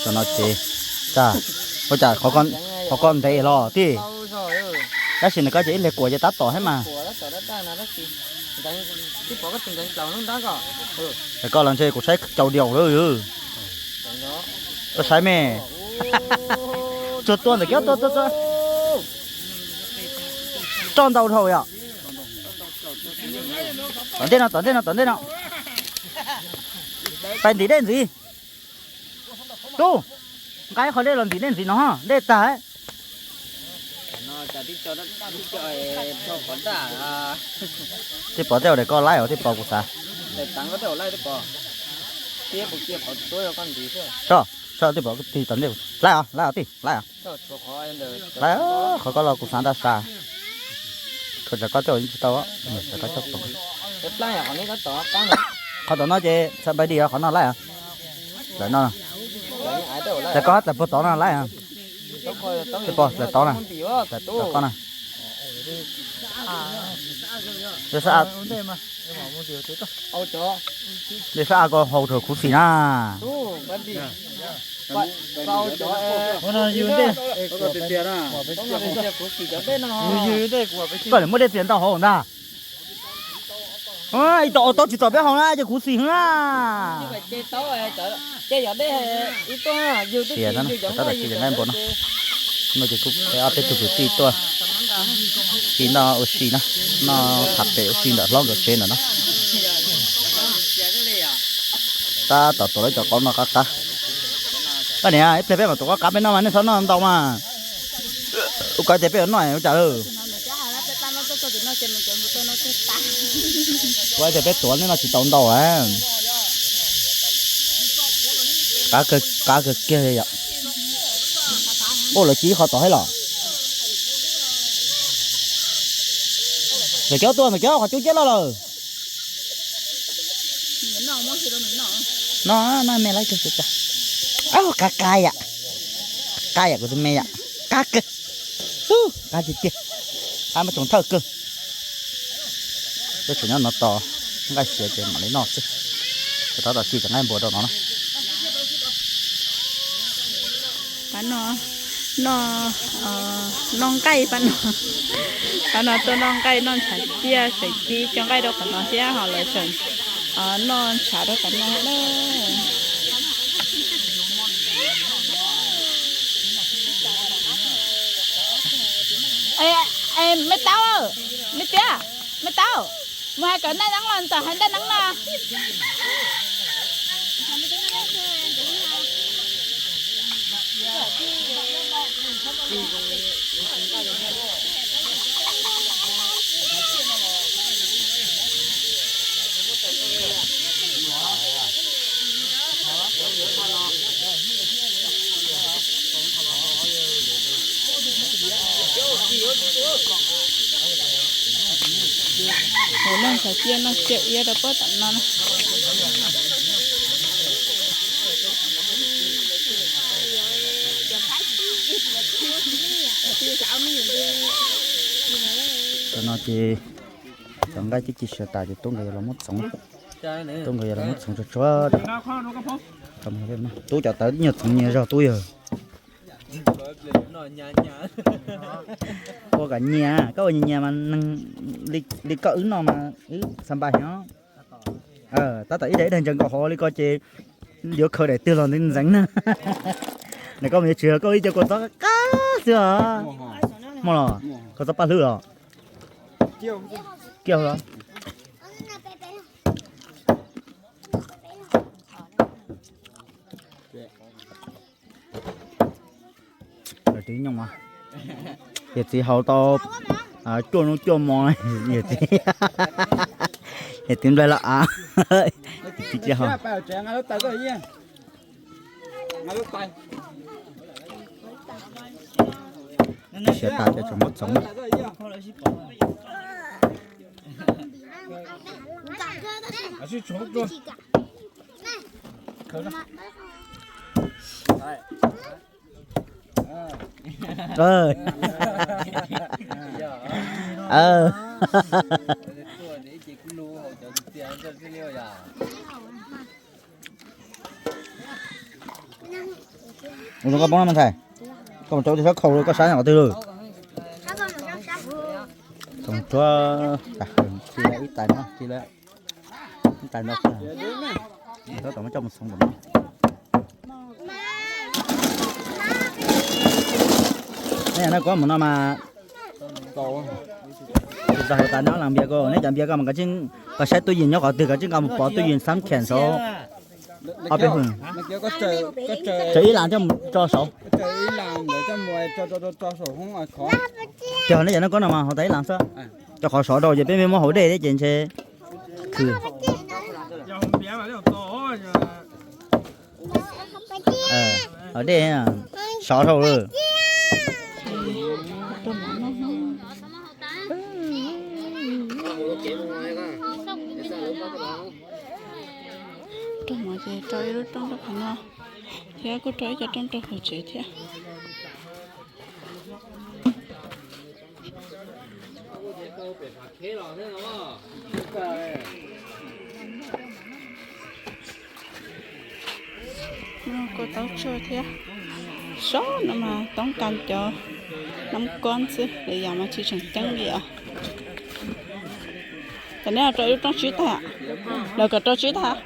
Tam no ces, ua cas qhov ko ntev los tij, tab sis nws koj ces ib leeg kuam ces tab tom thiab mas. Tam koj los ntshe kuv saib caum diaum lawm. Koj saib me, tsuag tuaj ntawm kiag, tuaj tuaj tuaj. Roj ntau dhau yom. Tom ntej no, tom ntej no, tom ntej no. Pais ntim dej ntxiv. Tub, nqa ib qho dej los ntim dej ntxiv no, dej tag. Tij Pov tej zaum koj laib os, Tij Pov kuv xav. Tij Pov tig tom ntej, laib os, laib os tij, laib os. Laib, qhov koj los kuv xav ntag sas. Koj tsis tau, qhov tom no ces xav npai di os, qhov no laib os. Lawm no, ces koj txawm puag tod no laib os. Tij Pov txawm tod na, txawm tod na. Dej sab av ko haus rau khuv xim na. Koj lam muab dej txias ntau hauv ntag. Ib tau tau tsis txom peb haus na ces khuv xim na. Tab tom tsis nqaij npua no. No ces kuj ob peb tug kwv tij tuaj, tij noj ua si na, noj tham pem ua si ntawm hlob nkawd tsev ntawm no. Tab tom tuav lawv cov qauv no qab qab. Koj niam, ib pliag peb mam tuav qab qab peb noj mas nej txhob noj ntau mas. Ua koj ces peb yuav noj ua cas lawm. Ua cas peb tuav nej noj tsis tau ntau a. Qab kiag li yom. Ua lawv ci qhov tod thiab los. Ntawm kiag tuaj, ntawm kiag qhov cub ciab loj lawm. No, no me lawv kawg. Qab qab yam. Qab yam kuv tus me yam. Qab kawg. Qab tiag tiag. Qab muaj tsoos thawj kawg. Peb tsum nyob no tos nqaij siav ces mam li noj xwb. Tab tom ci cov nqaij npua rau no na. Pab no, noj nqaij pab no. Pab no tuaj noj nqaij noj ntshav ciaj, tseem ci cov nqaij rau qhov no thiab ho lawv tseem noj ntshav rau qhov no na. Me taub, me tiab, me taub, mus hais kom ntaj neeb los txawm hais ntaj neeb no. Tus neeg xav ciaj noj ciaj iab rau pab tom no na. Tam no ces cov nqaij twb ci siav tas ces tub nkawd yuav los muab txoov. Tub nkawd yuav los muab txoov tsuag tsuag. Tub cov tawv nyuag txoov nyias zog tub yawg. Ua kom nyias, koj ua nyias nyias mas neeg li koj wb no mas wb xav npaj heev. Tab tom ib daim ib daim ntsaws nkaus hauv li ko ces yuav khaws daim twg los ntxeev ntxeev na. Ntawm koj mas yuav tsis yog koj ib co kua txob qab xwb os. Muaj los kua txob paj hlwb los. Kiag los. Lawv tib nyoog mas yawm txiv haus tau cuaj hnub cuaj hmo, yawm txiv, yawm txiv nplaig los av. Txiv haus siav tas ces tseem muab txoov. Ua zoo koj poob na mas ntxhais. Koj mus rau tus sab khau koj saib qhov twg lawm? Tsoom tsuab, ci lawm ib tais no, ci lawm ib tais no. Tau muab coj mus xoo ntawm no. Nej yog no kuv mus no mas, tsis txog hauv tas nyob las npias ko, nej cov npias ko mas koj saib tub yees nyob qhov twg, koj tsij nqa mus pov tub yees xab khem saud. Ob peb hwm, tsaws ib las coj mus tso saud. Cog nej cov no koj no mas hauv tas ib las xwb, cov qhov sov rau ces peb muab hauv dej thiab ces ntshe khwm. Hauv dej sov dhau lawm. Rau mov ces rau ib lub roob rau qhov no, thiab kuj rau ib co roob rau hauv tsev thiab. Kuj taub tsuag thiab. Sov no mas toob kas cov noob kob xwb, lwm yam mas tsis tseem ceeb li os. Ces neb rau ib lub roob tsib tag, lawv kom rau tsib tag.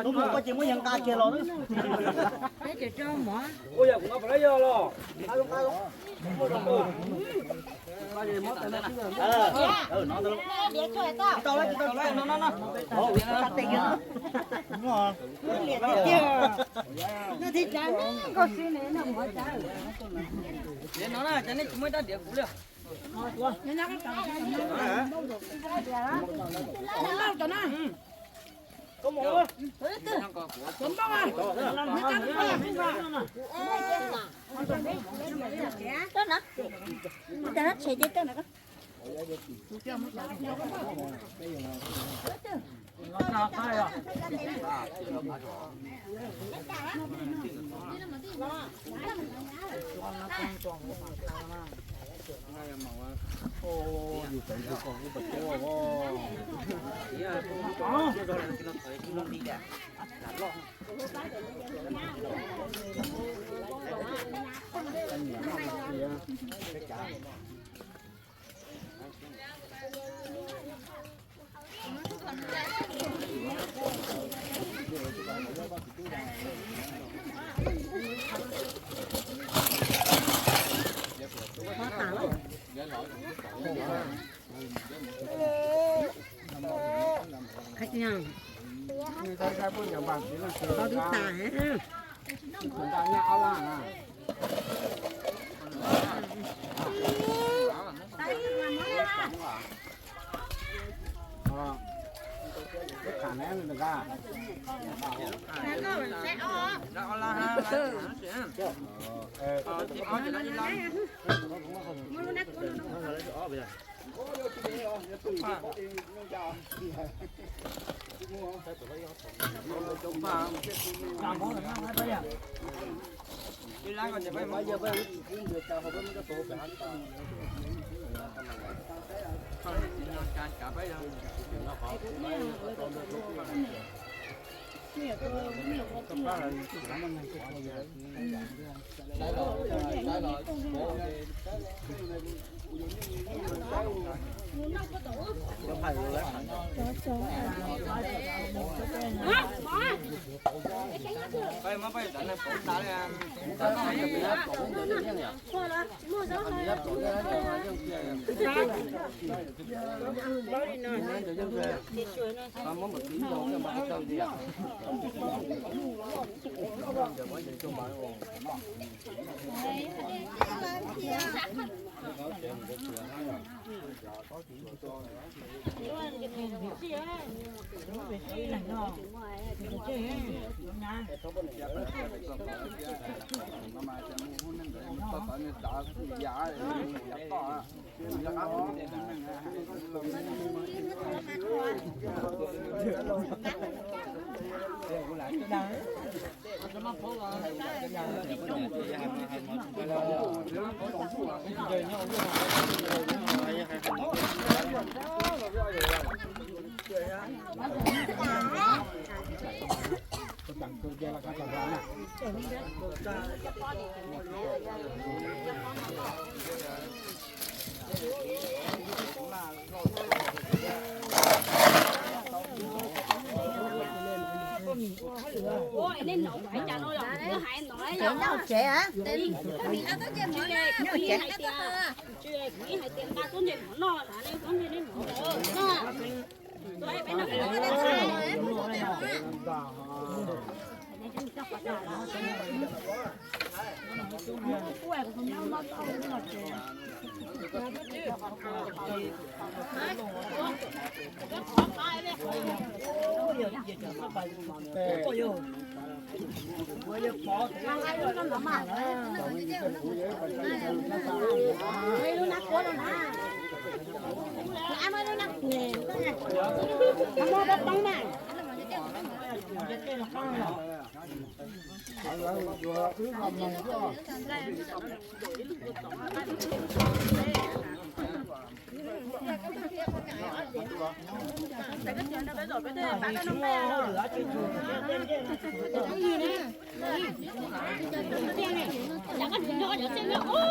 Tub mus koj ces muab yas nqa kiag los.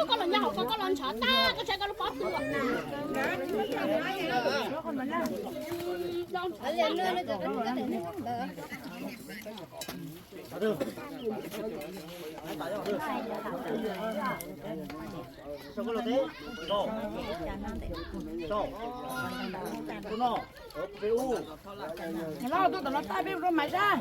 Koj los nyob hauv ko, koj los ntshav tag, koj saib koj lub pob tw. Los tuaj tom no tab peb rau maiv sab.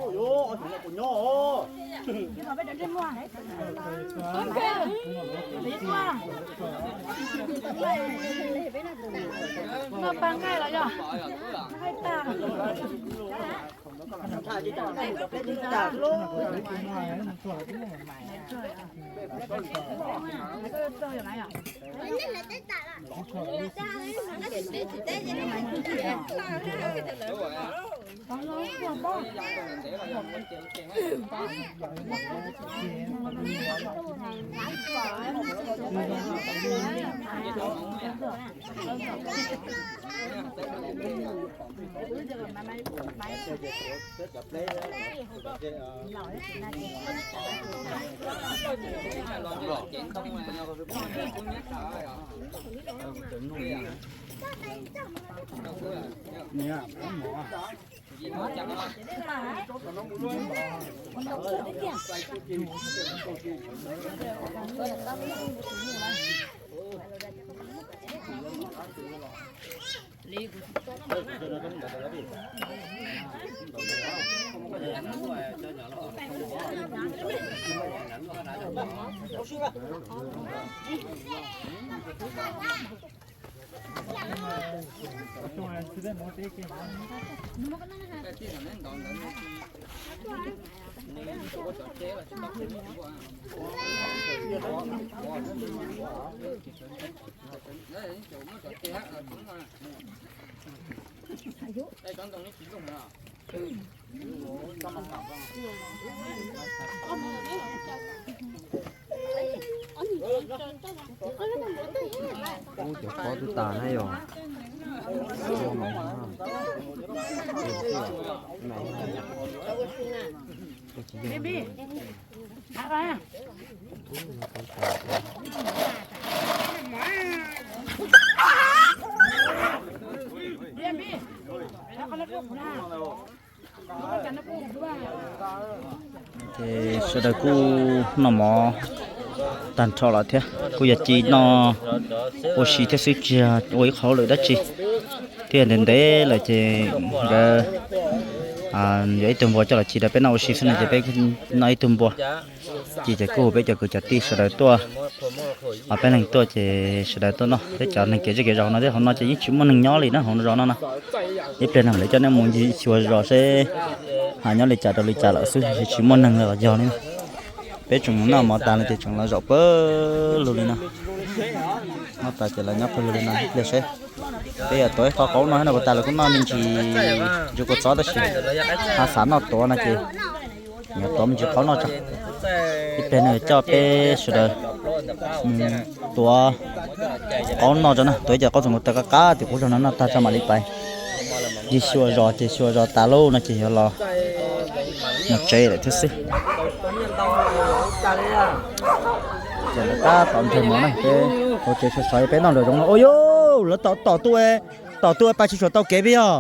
Noj pab nqaij los yog nqaij tag. Ub, cov pob twb tas na yog. Sawv daws kuj noj mov tag nrho lawm thiab, kuj yog ci noj ua si thiab xwb, tsis yog ua ib qho hauj lwm dab tsi. Thiab ntev ntev lawm ces nkawd yuav ib tug npua coj los ci rau peb noj ua si xwb no ces peb noj ib tug npua. Ci ces kuj hu peb cov kwv cov tij sawv daws tuaj, peb leeg tuaj ces sawv daws tuaj noj. Peb cov neeg kev zej kev zos no thiab, hauv no ces yeej tsis muaj neeg nyob li na, hauv zos no na. Ib pliag no mam li coj nej mus ncig xyuas zos seb ho nyob li cas rau li cas lawm xwb, tsis muaj neeg los yog li. Peb tseem noj mov tas no ces tseem los zaum pawg lug li no. Noj tas ces los nyob pawg lug li no ib pliag seb. Peb yuav tuav ib qho qaub no no puas tas, lawv kuj noj me ntsis ntsis kua txob tab sis ho xav noj tuav no ces yuav tuav me ntsis qaub noj tso. Ib pliag no coj peb sawv daws tuav qaub noj tso na, tuav ib co qaub txoos nkaus taw qab qab tim qub zog no noj tag tso mam li pais. Ncig xyuas zos ces xyuas zos tas lauj no ces yuav los mus tsev lawm thiab xwb. Ces lawv tab tom nrhiav mov na, peb ua tsev sov sov peb noj nraum zoov no. Ua yus, lawv tom tom tuaj, tom tuaj pais tsis tshua tau kev peb yog.